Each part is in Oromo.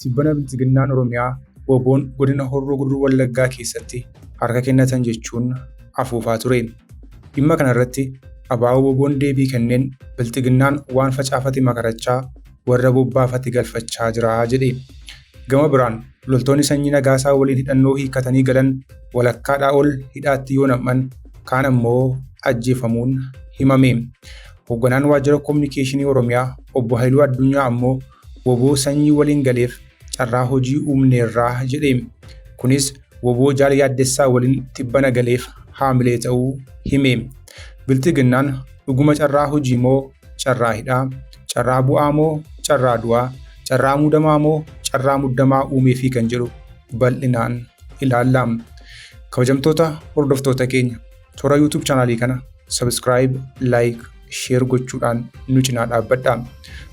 Tibbana Bilxiginnaan Oromiyaa WBOn godina Horroo Guduruu Wallaggaa keessatti harka kennatan jechuun afuufaa ture. Dhimma kana irratti ABO-WBOn deebii kenneen Bilxiginnaan waan facaafate makarachaa warra bobbaafate galfachaa jira jedhe. Gama biraan loltoonni Sanyii Nagaasaa waliin hidhannoo hiikkatanii galan walakkaadhaa ol hidhaatti yoo nam'an kaan ammoo ajjeefamuun himame. Hoogganaan Waajjira Kominikeeshinii Oromiyaa Obbo Hayiluu Addunyaa ammoo wbo Sanyii waliin galeef carraa hojii uumneerra jedhe. Kunis wbo Jaal Yaaddessaa waliin tibbana galeef haamilee ta'uu hime. Bilxiginnaan dhuguma carraa hojii moo carraa hidhaa, carraa bu'aa moo carraa du'aa, carraa muudamaa moo carraa muddamaa uumeefii kan jedhu bal'inaan ilaalla. Kabajamtoota hordoftoota keenya toora YouTube chaanaalii kana subscribe, like, share gochuudhaan nu cinaa dhaabbadha.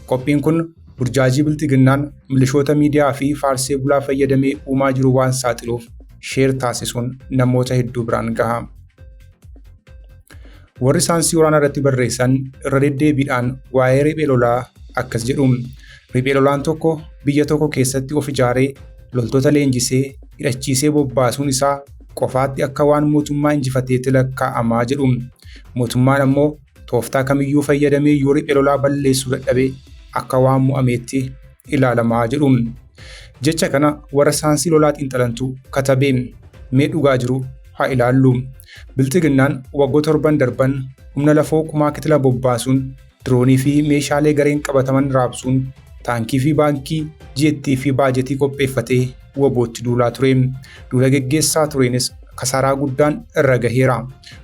Qophiin kun burjaajii bilxiginnaan milishoota miidiyaa fi faarsee bulaa fayyadamee uumaa jiru waan saaxiluuf share taasisuun namoota hedduu biraan gaha. Warri saayinsii waraanaa irratti barreessan irra deddeebiidhaan waa'ee riphee lolaa akkas jedhu. Riphee lolaan tokko biyya tokko keessatti of ijaaree loltoota leenjisee hidhachiisee bobbaasuun isaa qofaatti akka waan mootummaa injifateetti lakkaa'amaa jedhu. Mootummaan ammoo tooftaa kamiyyuu fayyadamee yoo riphee lolaa balleessuu dadhabe akka waan mo'ameetti ilaalamaa jedhu. Jecha kana warra saayinsii lolaa xiinxalantu katabe. Mee dhugaa jiru haa ilaallu. Bilxiginnaan waggoota torban darban humna lafoo kumaa kitila bobbaasuun diroonii fi meeshaalee gareen qabataman raabsuun taankii fi baankii jeettii fi baajetii qopheeffatee WBOtti duulaa ture. Duula geggeessaa tureenis kasaaraa guddaan irra gaheera.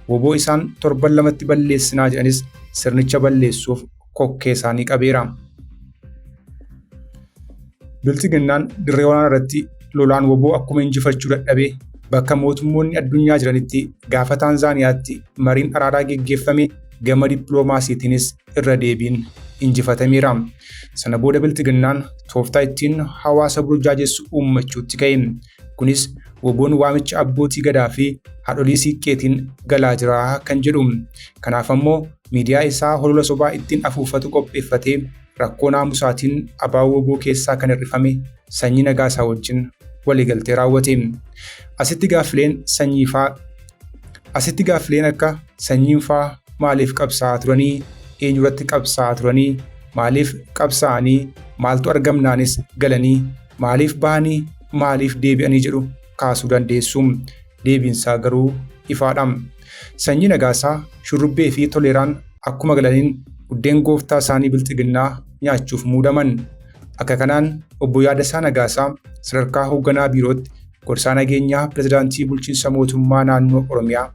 Wbo isaan torban lamatti balleessinaa jedhanis sirnicha balleessuuf kokkee isaanii qabeera. Bilxiginnaan dirree waraanaa irratti lolaan wbo akkuma injifachuu dadhabe bakka mootummoonni addunyaa jiranitti gaafa Taanzaaniyaatti mariin araaraa geggeeffame gama dippiloomaasiitiinis irra deebiin injifatameera. Sana booda Bilxiginnaan tooftaa ittiin hawaasa burjaajessu uummachuutti ka'e. Kunis WBOn waamicha abbootii gadaa fi haadholii siiqqeetiin galaa jira kan jedhu. Kanaaf ammoo miidiyaa isaa holola sobaa ittiin afuuffatu qopheeffatee rakkoo naamusaatiin ABO-WBO keessaa kan hir'ifame Sanyii Nagaasaa wajjin waliigaltee raawwate. Asitti gaaffileen sanyiifaa Asitti gaaffileen akka sanyiin faa maaliif qabsaa'aa turanii, eenyurratti qabsaa'aa turanii, maaliif qabsaa'anii, maaltu argamnaanis galanii, maaliif bahanii, maaliif deebi'anii jedhu kaasuu dandeessu. Deebiinsaa garuu ifaadha. Sanyii Nagaasaa, Shurrubbee fi Toleeraan akkuma galaniin buddeen gooftaa isaanii Bilxiginnaa nyaachuuf muudaman. Akka kanaan Obbo Yaadasaa Nagaasaa sadarkaa hoogganaa biirootti gorsaa nageenyaa pirezidaantii bulchiinsa mootummaa naannoo Oromiyaa,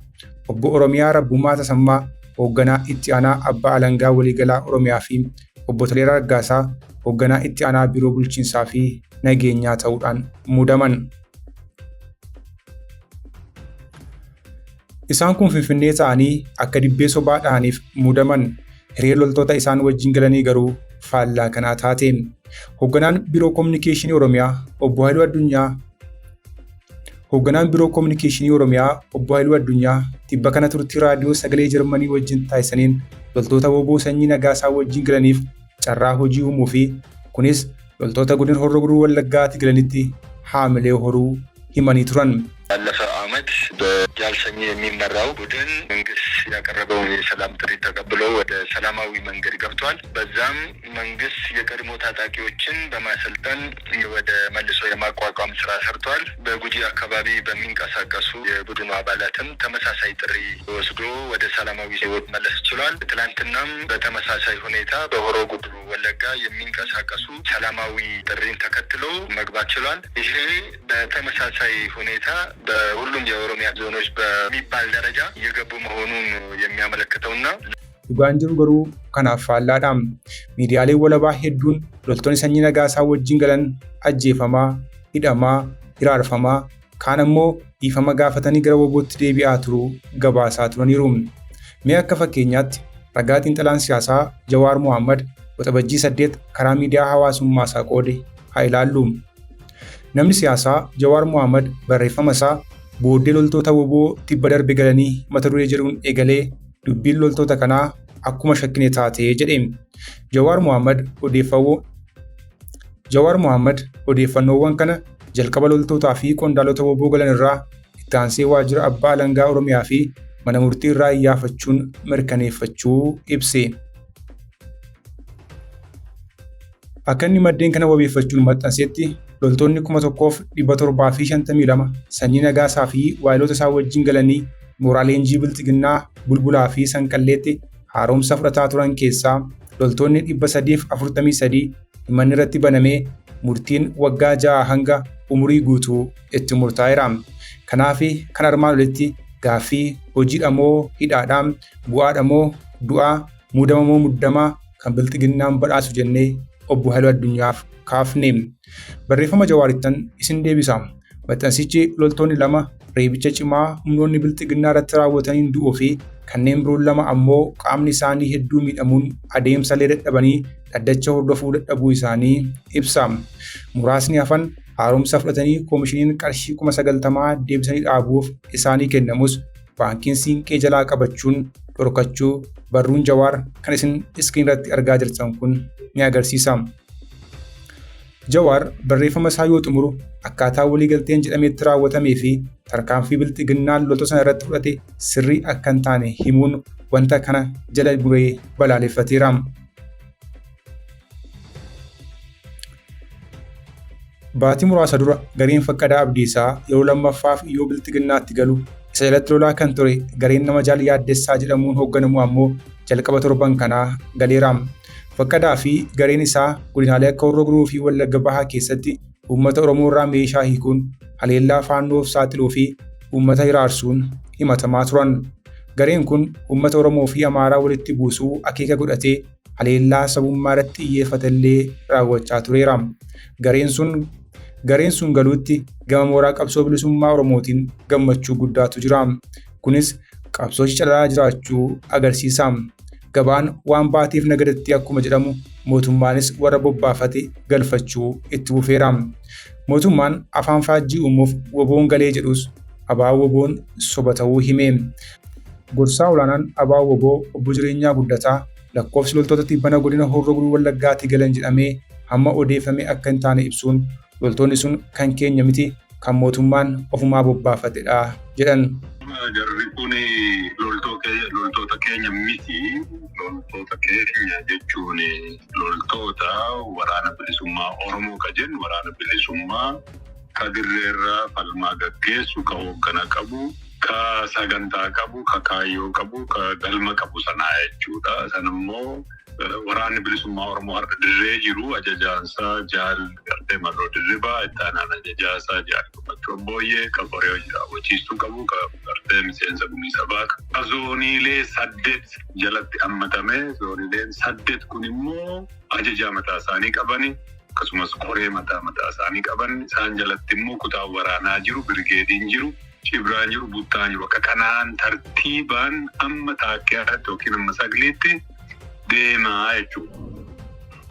Obbo Oromiyaa Rabbumaa Tasammaa hoogganaa itti aanaa abbaa alangaa waliigalaa Oromiyaa fi Obbo Toleeraa Raggaasaa hoogganaa itti aanaa biiroo bulchiinsaa fi nageenyaa ta'uudhaan muudaman. Isaan kun Finfinnee ta'anii akka dibbee sobaa dhahaniif muudaman. Hireen loltoota isaan wajjin galanii garuu faallaa kanaa taate. Hoogganaan Biiroo Kominikeeshinii Oromiyaa Obbo Haayiluu Addunyaa Hoogganaan Biiroo Kominikeeshinii Oromiyaa Obbo Haayiluu Addunyaa tibba kana turtii raadiyoo sagalee Jarmanii wajjin taasisaniin loltoota wbo Sanyii Nagaasaa wajjin galaniif carraa hojii uumuu fi kunis loltoota godina Horroo Guduruu Wallaggaatti galanitti haamilee horuu himanii turan. ባለፈው ዓመት በጃል ሰኚ የሚመራው ቡድን መንግስት ያቀረበውን የሰላም ጥሪ ተቀብሎ ወደ ሰላማዊ መንገድ ገብቷል። በዛም መንግስት የቀድሞ ታጣቂዎችን በማሰልጠን ወደ መልሶ የማቋቋም ስራ ሰርቷል። በጉጂ አካባቢ በሚንቀሳቀሱ የቡድኑ አባላትም ተመሳሳይ ጥሪ ወስዶ ወደ ሰላማዊ ህይወት መለስ ችሏል። ትላንትናም በተመሳሳይ ሁኔታ በሆሮ ጉድሩ ወለጋ የሚንቀሳቀሱ ሰላማዊ ጥሪን ተከትሎ መግባት ችሏል። ይሄ በተመሳሳይ ሁኔታ በሁሉም የኦሮሚያ ዞኖች በሚባል ደረጃ እየገቡ መሆኑን የሚያመለክተውና Dhugaan jiru garuu kanaaf faallaadha. Miidiyaaleen walabaa hedduun loltoonni Sanyii Nagaasaa wajjin galan ajjeefamaa, hidhamaa, hiraarfamaa, kaan ammoo dhiifama gaafatanii gara WBOtti deebi'aa turuu gabaasaa turaniiru. Mee akka fakkeenyaatti ragaa xiinxalaan siyaasaa Jawaar Mohaammad Waxabajjii 8 karaa miidiyaa hawaasummaasaa qoode haa ilaallu. Namni siyaasaa Jawaar Mohaammad barreeffama isaa Booddee loltoota wbo tibba darbe galanii mata duree jedhuun eegalee dubbiin loltoota kanaa akkuma shakkine taate jedhe. Jawaar Mohaammad odeeffawoo Jawaar Mohaammad odeeffannoowwan kana jalqaba loltootaa fi qondaalota wbo galan irraa itti aansee waajjira abbaa alangaa Oromiyaa fi mana murtii irraa iyyaafachuun mirkaneeffachuu ibse. Akka inni maddeen kana wabeeffachuun maxxansetti loltoonni 1752 Sanyii Nagaasaa fi waayiloota isaa wajjin galanii mooraa leenjii Bilxiginnaa Bulbulaa fi Sanqalleetti haaromsa fudhataa turan keessaa loltoonni 343 himanni irratti banamee murtiin waggaa 6 hanga umurii guutuu itti murtaa'eera. Kanaaf kan armaan olitti gaaffii hojiidha moo hidhaadha, bu'aadha moo du'aa, muudama moo muddamaa kan Bilxiginnaan badhaasu jennee Obbo Hayiluu Addunyaaf kaafne. Barreeffama Jawaarittan isin deebisa. Maxxansichi loltoonni lama reebicha cimaa humnoonni Bilxiginnaa irratti raawwataniin du'uu fi kanneen biroon lama ammoo qaamni isaanii hedduu miidhamuun adeemsallee dadhabanii dhaddacha hordofuu dadhabuu isaanii ibsa. Muraasni hafan haaromsa fudhatanii koomishiniin qarshii 90,000 deebisanii dhaabuuf isaanii kennamus baankiin Siinqee jalaa qabachuun dhorkachuu barruun Jawaar kan isin iskiriin irratti argaa jirtan kun ni agarsiisa. Jawaar barreeffama isaa yoo xumuru akkaataa waliigalteen jedhametti raawwatamee fi tarkaanfii bilxiginnaan loltoota sana irratti fudhate sirrii akka hin taane himuun wanta kana jala muree balaaleffateera. Baatii muraasa dura gareen Faqqadaa Abdiisaa yeroo lammaffaaf yoo Bilxiginnaatti galu isa jalatti lolaa kan ture gareen nama Jaal Yaaddessaa jedhamuun hoogganamu ammoo jalqaba torban kanaa galeera. Faqqadaa fi gareen isaa godinaalee akka Horroo Guduruu fi Wallagga Bahaa keessatti uummata Oromoo irraa meeshaa hiikuun haleellaa Faannoof saaxiluu fi uummata hiraarsuun himatamaa turan. Gareen kun uummata Oromoo fi Amaaraa walitti buusuu akeeka godhatee haleellaa sabummaa irratti xiyyeeffatellee raawwachaa tureera. Gareen sun gareen sun galuutti gama mooraa qabsoo bilisummaa Oromootiin gammachuu guddaatu jira. Kunis qabsoochi calalaa jiraachuu agarsiisa. Gabaan waan baateef nagadatti akkuma jedhamu mootummaanis warra bobbaafate galfachuu itti fufeera. Mootummaan afaan faajjii uumuuf woboon galee jedhus abaa woboon soba ta'uu hime. Gorsaa olaanaan Abo-wbo Obbo Jireenyaa Guddataa lakkoofsi loltoota tibbana godina Horroo Guduruu Wallaggaatii galan jedhamee hamma odeeffame akka hin taane ibsuun loltoonni sun kan keenya miti kan mootummaan ofumaa bobbaafatedha jedhan. Jarri kun loltoota keenya miti. Loltoota keenya jechuun loltoota waraana bilisummaa Oromoo ka jennu waraana bilisummaa ka dirreerraa falmaa gaggeessu, ka hooggana qabu, ka sagantaa qabu, ka kaayyoo qabu, ka galma qabu sanaa jechuudha. Sanammoo waraanni bilisummaa Oromoo har'a dirree jiru ajajaansaa Jaal Gartee Marroo Dirribaa, itti aanaan ajajaasaa Jaal Gammachuu Abbooyyee, ka koree hojii raawwachiistuu qabu, ka gartee miseensa gumii sabaa, ka zooniilee 8 jalatti hammatame. Zooniileen 8 kun immoo ajajaa mataa isaanii qabani. Akkasumas koree mataa mataa isaanii qaban isaan jalatti immoo kutaan waraanaa jiru, birgeediin jiru, cibraan jiru, buttaan jiru. Akka kanaan tartiibaan amma taakkiyaatti yookiin amma sagliitti deemaa jechuudha.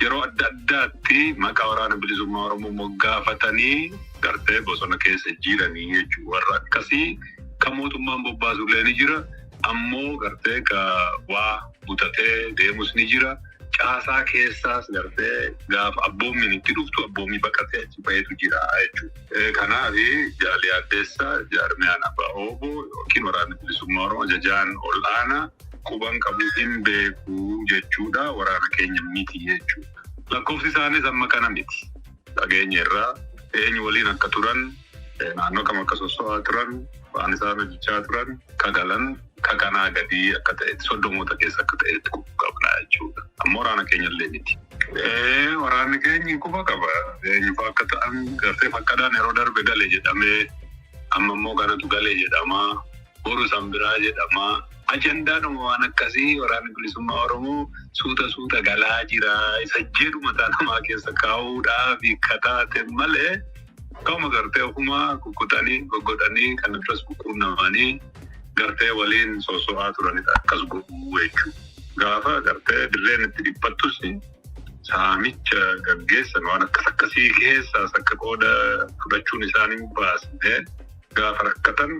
Yeroo adda addaatti maqaa waraana bilisummaa Oromoo moggaafatanii gartee bosona keessa jiranii jechuudha. Warra akkasii kan mootummaan bobbaasullee ni jira. Ammoo gartee ka waa butatee deemus ni jira. Caasaa keessaas gartee gaafa abboommiin itti dhuftu abboommii baqatee achi bahetu jira jechuudha. Kanaaf Jaal Yaaddeessaa jaarmiyaan ABO yookiin waraanni bilisummaa Oromoo ajajaan ol'aanaa quban qabu hin beeku jechuudha. Waraana keenya miti jechuudha. Lakkoofsi isaaniis amma kana miti. Dhageenya irraa eenyu waliin akka turan, naannoo kam akka sosso'aa turan, waan isaan hojjechaa turan, ka galan ka kanaa gadii akka ta'etti soddomoota keessa akka ta'etti quba qabna jechuudha. Ammoo waraana keenya illee miti. Waraanni keenyi quba qaba. Eenyufaa akka ta'an gartee fakkadaan yeroo darbe gale jedhamee amma immoo kanatu gale jedhama. Boru san biraa jedhama. Ajandaadhuma waan akkasii waraanni bilisummaa Oromoo suuta suuta galaa jira isa jedhu mataa namaa keessa kaa'uudhaaf ka taate malee Akkuma gartee ofumaa kukkutanii goggodhanii kan duras quunnamanii gartee waliin soso'aa turanidha akkas godhuu jechuudha. Gaafa gartee dirreen itti dhiphattus saamicha gaggeessan waan akkas akkasii keessaas akka qooda fudhachuun isaan hin baasne gaafa rakkatan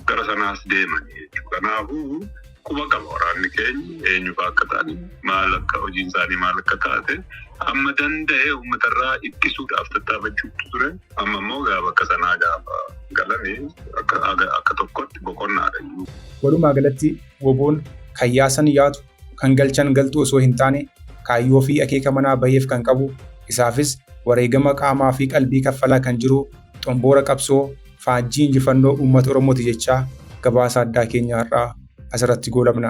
gara sanaas deemanii jechuudha. Kanaafuu Quba qaba waraanni keenya eenyufaa akka ta'an, maal akka hojiin isaanii maal akka taate, amma danda'e uummatarraa ittisuudhaaf tattaafachuutu ture. Amma immoo gaafa bakka sanaa gaafa galanii akka tokkotti boqonnaadha. Walumaa galatti WBOn kan yaasan yaatu, kan galchan galtu osoo hin taane kaayyoo fi akeeka manaa baheef kan qabu, isaafis wareegama qaamaa fi qalbii kaffalaa kan jiru xomboora qabsoo faajjii injifannoo uummata Oromooti jechaa gabaasa addaa keenya har'aa asirratti goolabna.